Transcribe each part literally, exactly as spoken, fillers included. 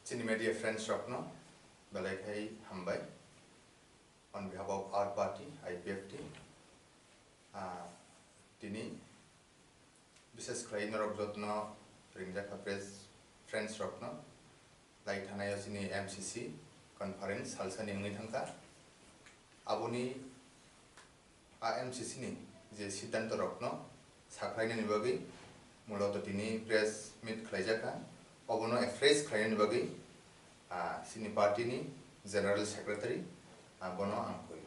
Chini media friends rokno belai khai hambai on behalf of our party, I P F T. Ah, tini bises khlai norok jotno ringjakha press friends rokno lai thanaio chini M C C conference salsani wngwi thangkha. Aboni a M C C ni je siddhanto rokno sakhrainani bagwi muloto tini press meet khlaijakha, obono address khlainani bagwi, ah, chini party ni general secretary, ah, bono ang koi.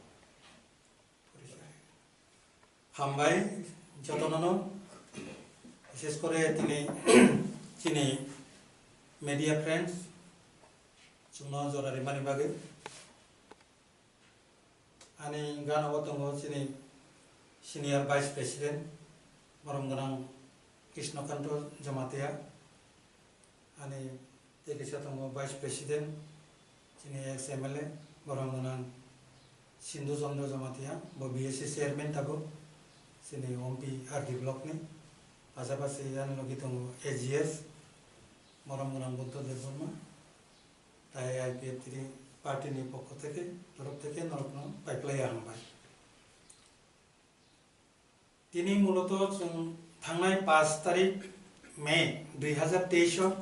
Hambai jotono no, bises kore tini chini media friends chwngno jora rimani bagwi. Ani gana o tongo chini senior vice president, borom gwnang Krishnakanto Jamatia. Ani tei kisa tongo vice president, chini ex M L A, borom gwnang Sindhu Chandra Jamatia, bo B S C chairman tabuk, chini Ompi R D block ni. Pasapasi ani logi tongo A G S, borom gwnang Buddha Debbarma. Tai I P F T party ni pokho theke, torof theke norokno paiplaiya hambai. Tini muloto chwng thangnai paanch tarik May dui hazar teis o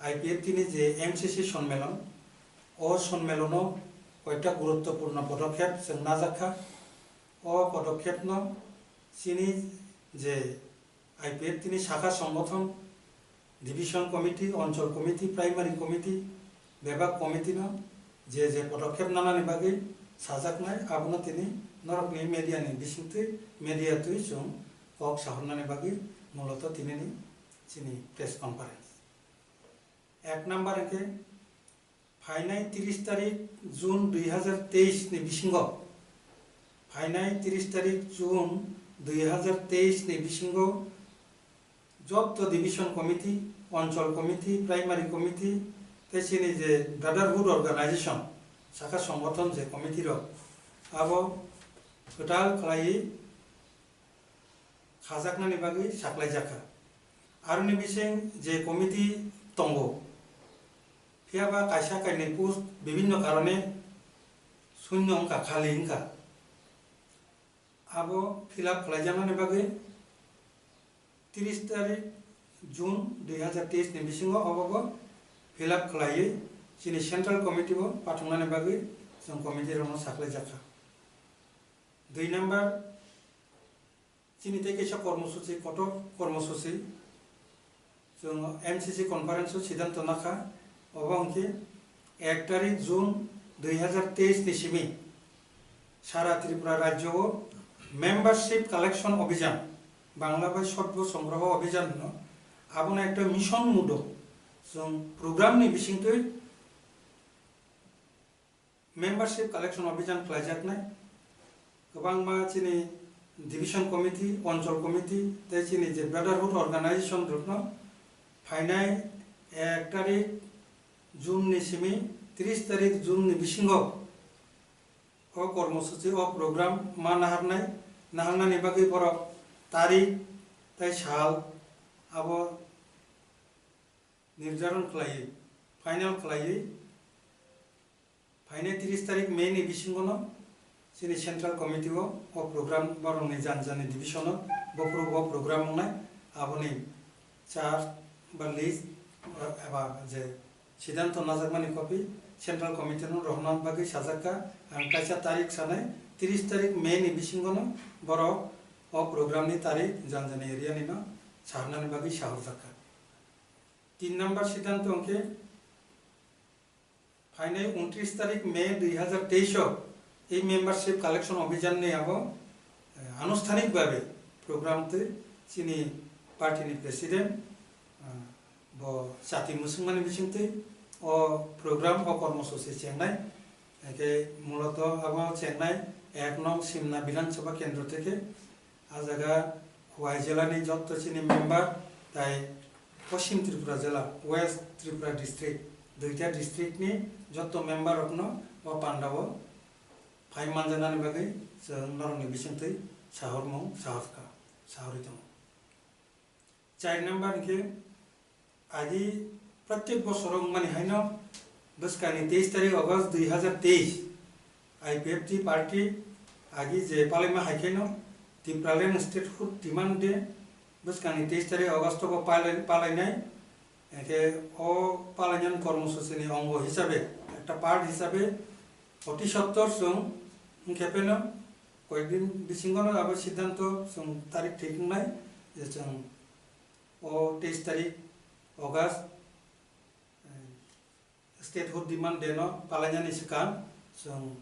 I P F T ni je M C C sonmelon, o sonmelono koita guruttopurno podokhep chwng najakha. O podokhepno chini je I P F T ni sakha songgothon, division committee, onchol committee, primary committee, bebak committee no je je podokhep nanani bagwi sajaknai, abono tini norokni media ni bisingtwi, media twi chwng kok sahornani bagwi muloto tinini chini press conference. Ek number hwnkhe phainai tris tarik June dui hazar teis ni bisingo, phainai tris tarik June dui hazar teis ni bisingo jotto division committee, onchol committee, primary committee, tei chini je brotherhood organization, sakha songgothon je committee rok, abo kwtal khlaiwi khajaknani bagwi saklaijakha. Aroni bising je committee tongo, phiya ba kaisa kainwi post bibhinno karone shunyo wngkha, khali wngkha. Abo fill up khlaijaknani bagwi tris tarik June dui hazar teis ni bisingo obobo fill up khlaiwi chini central committee o pathwngnani bagwi chwng committee rokno saklaijakha. Dui number, chini tei kaisa kormosuchi, kotor kormosuchi, chwng M C C conference o siddhanto nakha, obo hwnkhe ek tarik June dui hazar teis ni simi sara Tripura rajyo o membership collection obhijan, Bangla bai sotbo songroho obhijan hwno, abono ekta mission mode o chwng program ni bisingtwi membership collection obhijan khlaijaknai. Kwbangma chini division committee, onchol committee tei chini je brotherhood organization rokno phainai ek tarik June ni simi tris tarik June ni bisingo o kormosuchi, o program ma naharnai, naharnani bagwi borok tarik tei sal abo nirjaron khlaiwi, final khlaiwi, phainai tris tarik May ni bisingono chini central committee o, o program borokni jani jani division o bophuru bo program wngnai, aboni chart ba list eba je siddhanto najakmani copy central committee no rohorna bagwi sajakha. Ang kaisa tarik sanai, tris tarik May ni bisingono borok o program ni tarik jani jani area nino saharnani bagwi sahorjakha. Tin number siddhanto hwnkhe phainai untris tarik May dui hazar teis o ei membership collection obhijan ni abo, eh, anusthanik babe program twi chini party ni president, eh, bo chati mwswngmani bisingtwi o program, o kormosuchi chengnai. Hwnkhe muloto abo chengnai ek nong Simna Bidhan Sabha Kendro theke. A jaga Khowai jela ni jotto chini member tai Poschim Tripura jela, West Tripura district, duita district ni jotto member rokno o panda o phai manjaknani bagwi chwng norokni bisingtwi sahormung sahorkha, sahorwi tongo. Char number hwnkhe agi Prottek bosor wngmani haino bwskangni teis tarik August dui hazar teis I P F T party agi je palaima hai kheno Tipraland Statehood Demand Day bwskangni teis tarik August o palai-, palainai. Hingkhe o palainani kormosuchini ongo hisabe, ekta part hisabe oti sottor chwng wngkhe pheno koyekdin bisingono abo siddhanto chwng tarik thik wngnai je chwng o teis tarik August, eh, Statehood Demand Day no palainani swkang chwng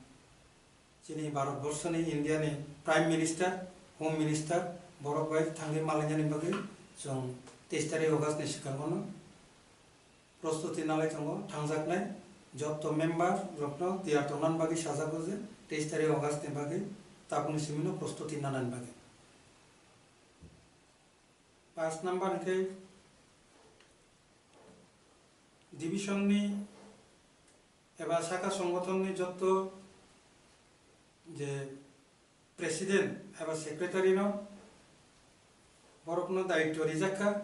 chini Bharat Borso ni, India ni Prime Minister, Home Minister borok bai thangwi malainani bagwi chwng teis tarik August ni swkango no prostuti nalai tongo. Thangjaknai jotto member rokno tiyar tongnani bagwi sajago je teis tarik August ni bagwi tabukni simi no prostuti nanani bagwi. Paanch number hwnkhe division ni eba saka songothon ni jotto je president eba secretary no borok no daityo rijak kha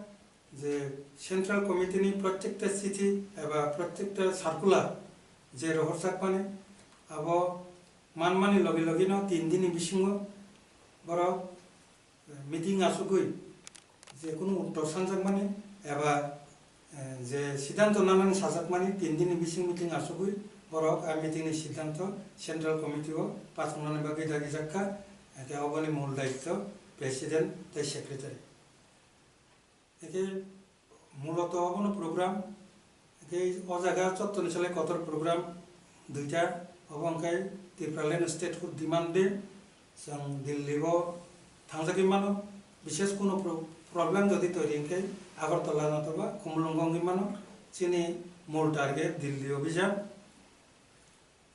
je central committee ni prottekta chithi eba prottekta circular je rohorjak mani abo manmani logi logi no tin din ni bisingo borok meeting achugwi je kunu uttor sanjakmani eba, eh, je siddhanto nanani sajakmani tin din ni bising meeting achugwi borok a meeting ni siddhanto central committee o pathornani bagwi dagijak kha, hingkhe oboni mul daityo president tei secretary. Hingkhe muloto obono program, hingkhe o jaga jottoni salai kotor program duita, obo hingkhe Tipraland Statehood Demand Day, chwng Delhi o thangjagwi mano, bishes kuno pro-, problem jodi toiri hingkhe Agartala notoba Khumulwngo wngwi mano, chini mul target Delhi Obhijan.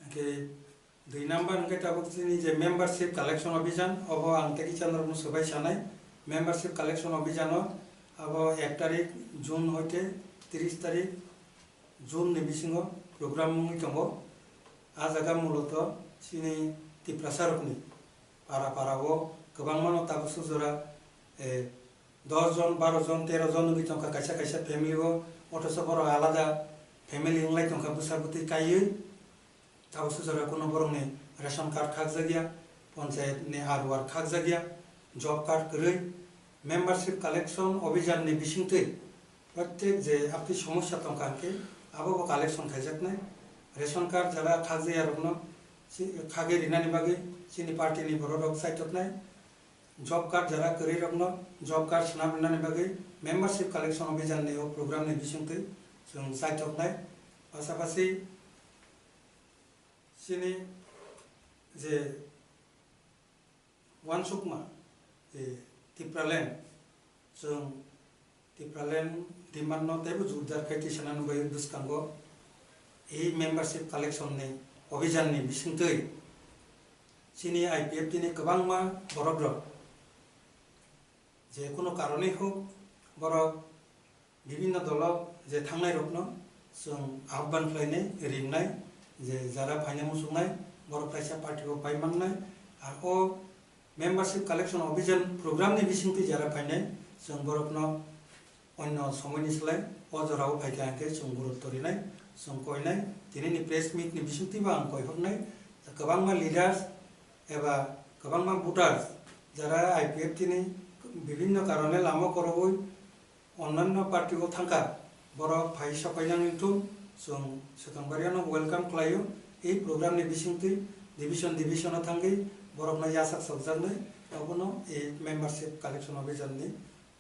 Hingkhe dui number hingkhe tabuk chini je membership collection obhijan, obo ang tei kisa norokno swbai sanai. Membership collection obhijano abo ek tarik June hoite tris tarik June ni bisingo program wngwi tongo. A jaga muloto chini Tiprasa rokni para para o kwbangmano tabuk sujora, eh, dos jon, baro jon, tero jon wngwi tongkha kaisa kaisa family o, othocho borok alada family wnglai tongkha bwsa bwtwi kaiwi. Tabuk sujora kuno borokni ration card khakjakya, panchayat ni R O R khakjakya, job card kwrwi, membership collection obhijan ni bisingtwi prottek je aphi somosya tongkha hwnkhe abo bo collection khaijaknai. Ration card jara khakjakya rokno si-, khagwi rinani bagwi chini party ni borok rok chaithoknai. Job card jara kwrwi rokno job card swnam rwnani bagwi membership collection obhijan ni o program ni bisingtwi chwng chaithoknai. Pasapasi chini je uansukma, je Tipraland, chwng Tipraland demand no teibo jordar khai twi sana nugwi bwskango. E membership collection ni obhijan ni bisingtwi chini I P F T ni kwbangma borok rok je kuno karone hok borok bibinno dolo je thangnairokno chwng ahban khlainai, ringnai, je jara phaina muchungnai, borok kaisa party o pai mannai. Ar o membership collection obhijan program ni bisingtwi jara phainai, chwng borokno onno somoini slai o jorao phaikha hwnkhe chwng gurutto rinai, chwng koinai. Tinini press meet ni bisingtwibo ang koihornai, kwbangma leaders eba kwbangma voters jara I P F T ni bibinno karone lama kwrwui onnanno party o thangkha, borok phai sokainani wngthung, chwng swkang bariano welcome khlaio. Ei program ni bisingtwi division division o thangwi borokno yachak sokjaknai, obono ei membership collection obhijan ni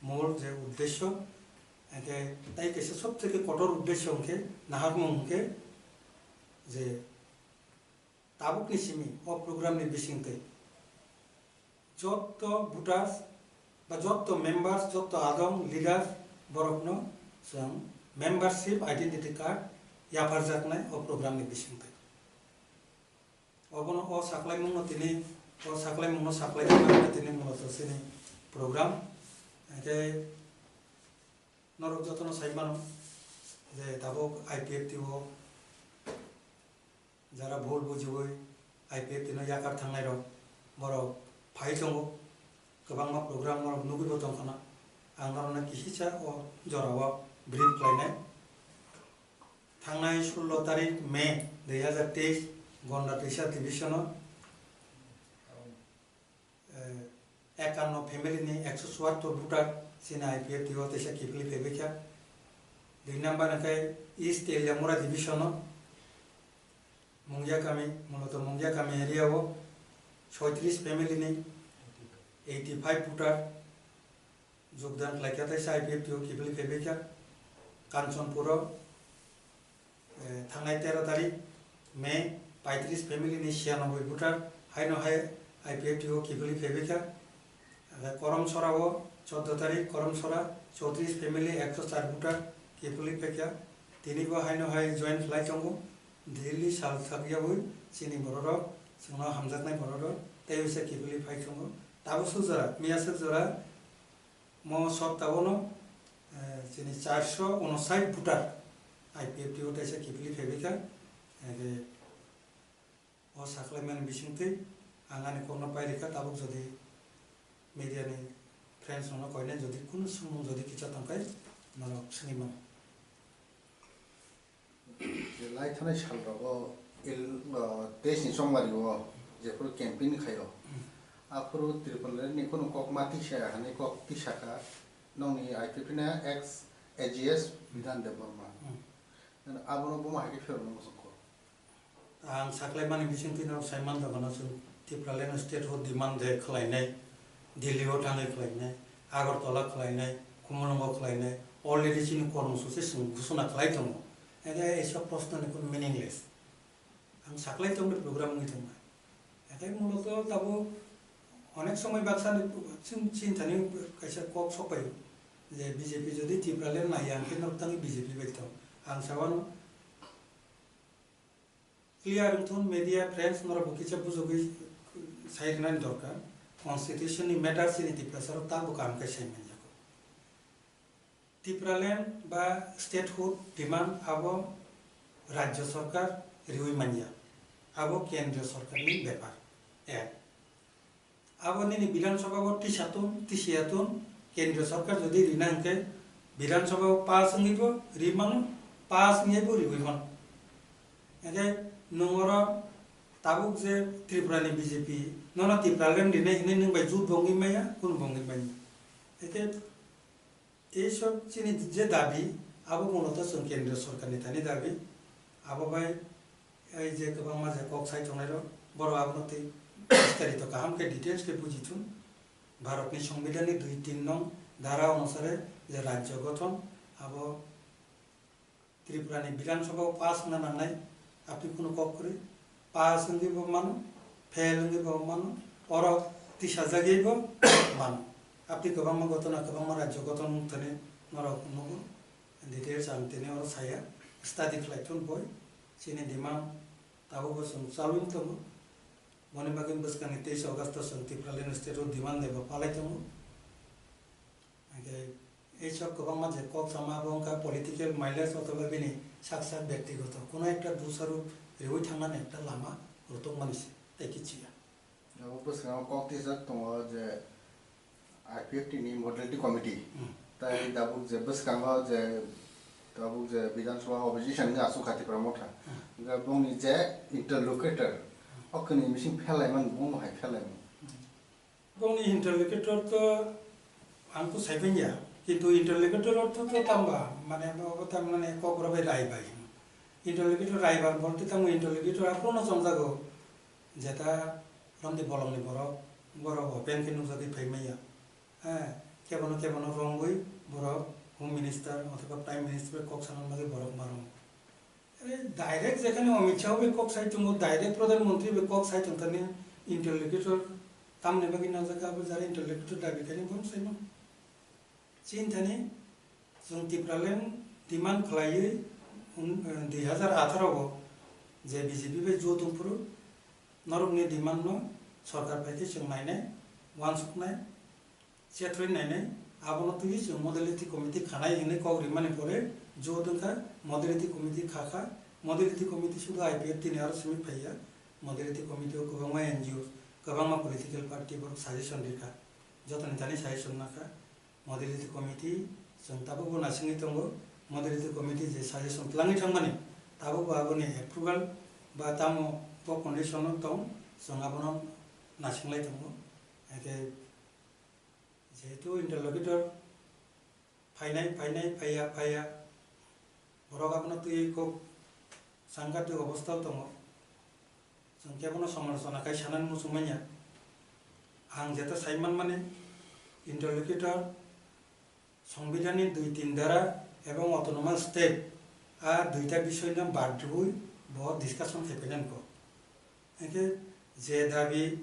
mol je uddesyo, hwnkhe tai kaisa sob theke kotor uddesyo hwnkhe naharmung hwnkhe je tabukni simi o program ni bisingtwi jotto voters ba jotto members, jotto adong leaders borokno chwng membership identity card yapharjaknai o program ni bisingtwi. Obono o saklaimungno tini, o saklaimungno saklai tini muloto chini program. Hwnkhe norok jotono sai mano je tabuk I P F T o jara bhul bujiwi I P F T no yakar thangnai rok borok phai tongo, kwbangma program borok nugwi bo tongkhana. Ang norokno kisa o jorao brief khlainai. Thangnai sullo tarik May dui hazar teis, Gonda Teisa division-o, eh, ekanno family ni ekso chuattor voter chini I P F T o teisa kiphilwi phaibaikha. Dui number hwnkhe East Teliamura division-o, Mungia kami, muloto Mungia kami area-o soitris family ni eighty five voter jogdan khlaikha, teisa I P F T o kiphilwi phaibaikha. Kanchanpuro, eh, thangnai tero tarik May paitris family ni siyanoboi voter haino hai I P F T o kiphilwi phaibaikha. Age Koromsora o choddo tarik, Koromsora chowtris family ekso char voter kiphilwi phaikha. Tini bo haino hai join khlai tongo. Daily sal sakyawi chini bororok chwngno hamjaknai bororok tei uisa kiphilwi phai tongo. Tabuk swk jora, miyaswk jora mo sopta o no, eh, chini charso unosait voter I P F T o teisa kiphilwi phaibaikha. Age O saklaimani bisingtwi ang ani kokno pairikha, tabuk jodi media ni friends rokno koinai jodi kunu swngmung jodi kisa tongkhe norok swngwi mano. Je lai thanai salrogo il, o, teis ni chongmari o jephuru campaign khaio, Hmm. aphuru Tripura ni kunu kok ma tisa hanai kok tisakha nokni I P F T ni ex A G S Bidhan Debbarma. Hmm. Abono buma hai khe phirokno muchungkho. Ang saklaimani bisingtwi norok sai manthogo, chwng Tipraland statehood demand de khlainai, Delhi o thangwi khlainai, Agartala khlainai, Khumulwngo khlainai, already chini kormosuchi chwng ghosona khlai tongo. Ede eisa proshno ni kunu meaningless. Ang saklai tongde program wngwi tongma. Ede muloto tabuk onek somoi baksa ni chwng chini thani kaisa kok sokpaio je B J P jodi Tipraland naiya hwnkhe norok tangwi B J P bai tong. Ang sawano Clear wngthun media friends, norok bo kisa bujogwi sai rwnani dorkar. Constitution ni matter chini Tiprasa rok tabuk kaham khe sai manjago. Tipraland ba statehood demand abo Rajya Sarkar riwi manya. Abo Kendriya Sarkar ni bepar. Ek. Abo nini Bidhan Sabha o tisa tun, tisiya tun, Kendriya Sarkar jodi rina hwnkhe Bidhan Sabha o pass wngwi bo ri mano, pass wngwi bo riwi mano. Hwnkhe nwng oro tabuk je Tripura ni B J P nono Tipraland rinai hinwi nwng bai jut bo wngwi maya, kunu bo wngwi manya. Hwnkhe Ei sob chini je dabi, abo muloto chwng Kendriya Sorkarni thani dabi. Abo bai ei je kwbangma je kok sai tongnairok, borok abono tei bistarito kaham khe details khe buji thun. Bharatni Songbidanni dui tin nong dhara onusare je rajyo gothon, abo Tripura ni Bidhan Sabha o pass wngna nangnai, apni kunu kok kwrwi, pass wngwi bo mano, fail wngwi bo mano, oro tisajagwi bo mano. Apni kwbangma gotona, kwbangma rajyo gothon wng thani norok nugo, details ang tini oro saya, study khlai thun boi, chini demand tabuk bo chwng chalwi tongo. Boni bagwi bwskangni teis August o chwng Tipraland state o demand de bo palai tongo. Hwnkhe ei sok kwbangma je kok sama abo wngkha political mileage othoba bini saksa byaktigoto kuno ekta dusaru riwi thangnani ekta lama rwtokmani se tei kichiya. Abo bwskango kok tisajak tongo je I P F T ni modality committee Hmm. tei tabuk je bwskango je tabuk je Bidhan Sabha opposition ni aswk kha Tipra Motha. Hmm. Hwnkhe bongni je interlocutor o kwnwi mising phelaimani bongno hai phelaimani. Hmm. Bongni interlocutor to ang to saiben ya, kintu interlocutor ortho to tamba, mane bo, bo tam mane kok rok bai rai bai. Interlocutor rai bai bolte tamo interlocutor aphuru no chongjago, jeta romdi bolongni borok, borok open khe nukjagwi phai manya. Ha, kebono kebono romwi borok Home Minister othoba Prime Minister bai kok sana bagwi borok ma rongo. Are, direct jekhane Amit Shah bai kok sai tongo, direct Pradhan Mantri bai kok sai tongthani interlocutor tamni bagwi nangjak abo jara interlocutor dabi khaini bono saimano. Chini thani chwng Tipraland demand khlaiwi, um, eh, dui hazar atharo o je B J P bai jot wngphuru norokni demand no sorkar bai khe chwng nainai, uansuknai. Chetrwi nainai, abono twiwi chwng modality committee khanai hinwi kok rimani pore jot wngkha, modality committee khakha, modality committee sudu I P F T ni aro simi phaiya, modality committee o kwbangma N G O, kwbangma political party borok suggestion rikha, jotoni thani suggestion nakha, modality committee chwng tabukbo naisingwi tongo, modality committee je suggestion twlangwi thangmani, Tabuk bo aboni approval ba tamo bo condition o tong, chwng abono nasinglai tongo. Haikhe jehetu interlocutor phainai, phainai, phaiya, phaiya, borok abono twiwi kok sanghatik obostha o tongo. Chwng kebono somalochona khai sanani muchung manya. Ang jeto sai manmani, interlocutor Songbidanni dui tin dara ebong autonomous state a duita bisoino bad rwui bo discussion khai painani kok. Hinkhe je dabi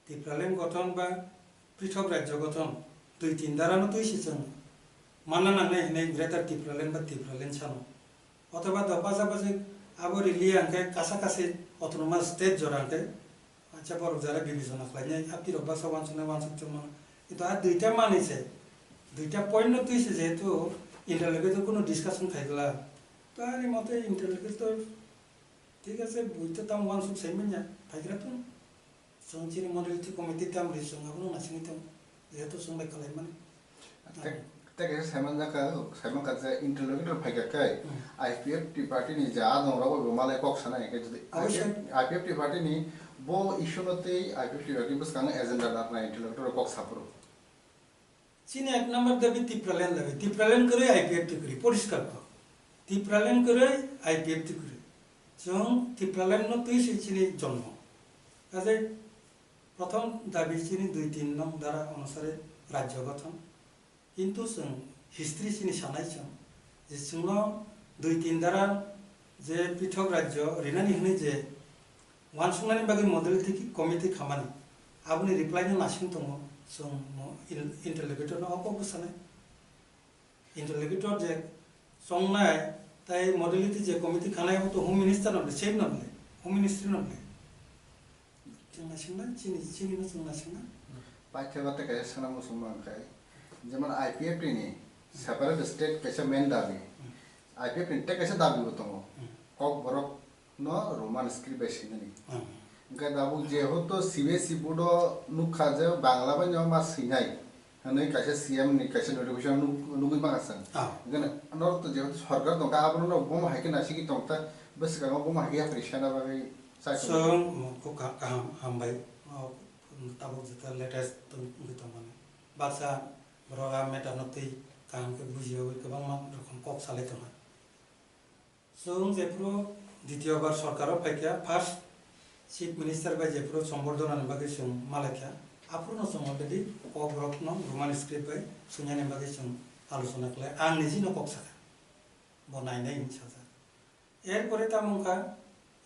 Tipraland gothon ba prithok rajyo gothon dui tin darano twi se chwng manna nangnai hinwi Greater Tipraland ba Tipraland sano. Othoba dopha japajak abo rili hwnkhe kasa kasi autonomous state jora hwnkhe acha borok jara bibechona khlainai, a pirok baksa uansuknai uansuk tongmano. Kintu a duita manwi se, duita point no twi se jehetu interlocutor kunu discussion khaigwla. To ani mote interlocutor thik ase, buita tamo uansuk sai manya, phaigra tong. Chwng chini modality committee tamni chwng abono naisingwi tongo, jehetu chwng bai kalaimani. Tei, tei kaisa saimanjak kha, saimankha je interlocutor phaikha khe Hmm. I P F T party ni je adong rok bai bo malai kok sanai, hinkhe jodi Oboisoi. I P F T party ni bo issue no tei I P F T party bwskango agenda narwknai interlocutor rok kok saphuru. Chini ek number dabi Tipraland dabi. Tipraland kwrwi I P F T kwrwi, poriskar kok. Tipraland kwrwi I P F T kwrwi. Chwng Tipraland no twi se chini jonmo. Kaje prothom dabi chini dui tin nong dara onusare rajyo gothon. Kintu chwng history chini sanai chwng je chwngno dui tin dara je prithok rajyo rinani hwnwi je uansuknani bagwi modality committee khamani, aboni reply no nasing tongo, chwng mo-, in-, interlocutor no o kok bwsanai. Interlocutor je chongnai, tai modality je committee khanai, o to Home Minister no le, same no le, Home Ministry no le. Chwng naisingna, chini, chini no chwng naisingna. Paithago tei kaisa sana muchung mankhe, jemon I P F T ni separate state kaisa main dabi. I P F T ni tei kaisa dabi bo tongo. Kokborok no Roman script bai swinani. Hmm. Hwnkhe tabuk jehetu C B S E board o nukha je Bangla bai no ma swinai hwnwi kaisa C M ni kaisa notification nuk-, nugwi mangkha chwng. Ah. Hwnkhe norok to jehetu sorkar tongkha, abono no bomo hai khe naisingwi tongkha, bwskango bomo hai khe yapri sana bagwi chaikhwlai. Chwng, mo, kok ka-, kaham, hambai. O, tabuk jeta latest tong-, wngwi tongmani. Baksa borok a matter no twi kaham khe bujiyawi kwbangma rokom kok salai tongkha. Chwng jephuru ditiyo bar sorkaro phaikha, first Chief Minister bai jephuru sombordhona ni bagwi chwng malaikha, aphuru no chwng already kokborok no Roman script bai swinani bagwi chwng alochona khlai, ang niji no kok sakha, bo nainai hinwi sajak. Erpore tamo wngkha,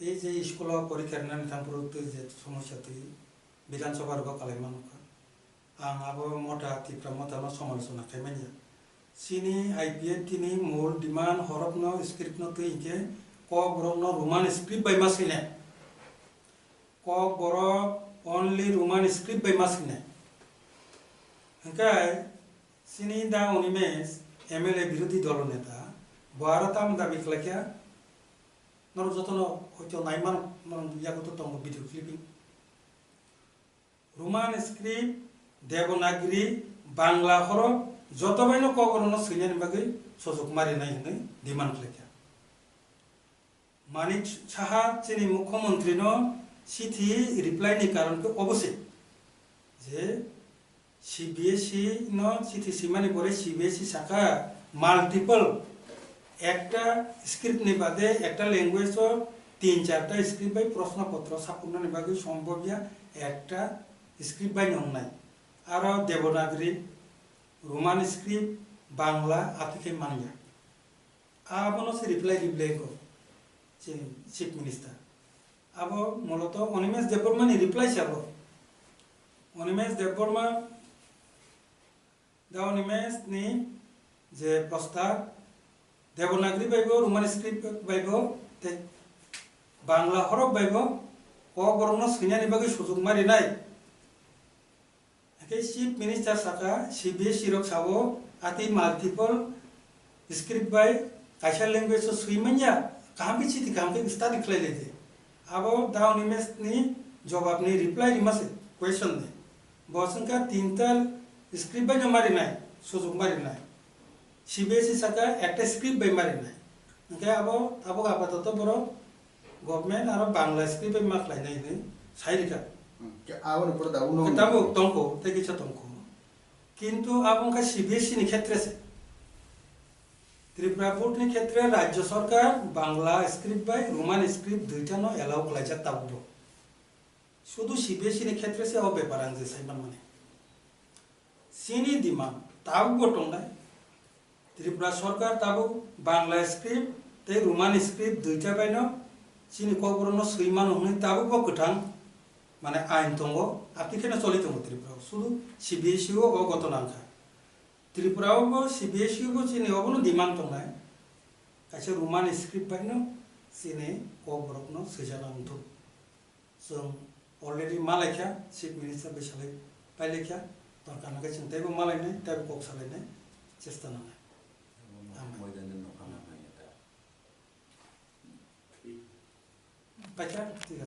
ei je school o porikha rinani thangphuru twi je somosya twi Bidhan Sabha rogo kalaima nukha. Ang abo motha, Tipra motha no somalochona khai manya. Chini I P F T ni mul demand horok no script no twi hinkhe kokborok no Roman script bai ma swinai. Kokborok only Roman script bai ma swinai. Hinkhe chini da Animesh M L A birodhi dolo neta, bo aro tamo dabi khlaikha, norok jotono hoito naimano, norok yago to tongo video clipping. Roman script, Devanagari, Bangla horok joto baino kokborok no swinani bagwi sojok ma rinai hinwi demand khlaikha. Manik Saha chini mukhyamantri no chithi reply ni karon khe obo se je C B S E no chithi swimani pore C B S E saka multiple ekta script ni bade ekta language o tin charta script bai proshno potro sapuknani bagwi sombobya ekta script bai no wngnai. Aro Devanagari, Roman script, Bangla, aphi khe manya. Abono se reply, reply ko, chini Chief Minister. Abo moloto Animesh Debbarma ni reply se abo. Animesh Debbarma, da Animesh ni je prostab, Devanagari bai bo, Roman script bai bo, tei Bangla horok bai bo, kokborok no swinani bagwi sujok ma rinai. Hake Chief Minister saka, C B S E rok sabo, ati multiple script bai kaisa language o swi manya, kaham khe chiti kaham khe study khlai lai di. Abo da Animesh ni jawab ni reply rima se question ni. Bo swngkha tinta script bai no ma rinai, sujok ma rinai. C B S E saka ekta script bai ma rinai. Hwnkhe abo, abo apatoto borok government aro Bangla script bai ma khlainai hinwi sai rikha. Hmm, khe aboni pore da uno Khe tabuk tongkho, tei kisa tongkho. Kintu abo wngkha C B S E ni khetre se. Tripura board ni khetre Rajya Sarkar Bangla script bai Roman script duita no allow khlaijak tabukbo. Sudu C B S E ni khetre se o bepar ang je sai manmani. Chini demand tabukbo tongnai. Tripura Sarkar tabuk Bangla script tei Roman script duita baino chini kokborokno swi mano hwnwi tabukbo kwthang, mane, ain tongo, ati kheno choli tongo Tripura o. Sudu C B S E o o ghotona wngkha. Tripura o bo C B S E o bo chini obono demand tongnai. Kaisa Roman script baino chini kokborokno swijana wngthok. Chwng already malaikha, Chief Minister bai salai pailaikha, dorkar hwnkhe chwng teibo malainai, teibo kok salainai chesta nangnai. Hambai. Paikha, thik